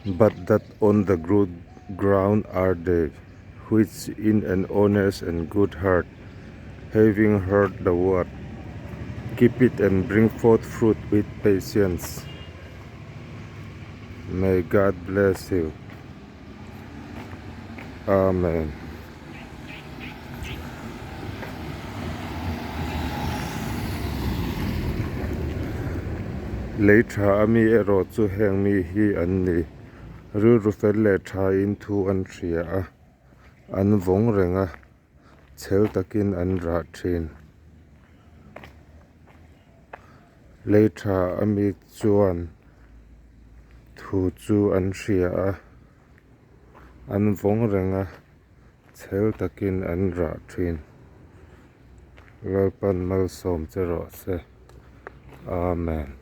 But that on the good ground are they which in an honest and good heart, having heard the word, keep it and bring forth fruit with patience. May God bless you. Amen. Lei tha a mi erawh chu heng mi hi an ni. Rilru fel leh tha in thu an hria a, an vawng reng a, chhel takin an rah thin. Lei tha a mi chuan thu chu an hria a. An vawng reng a, chhel takin an rah thin. Lalpan malsawm che rawh se. Amen.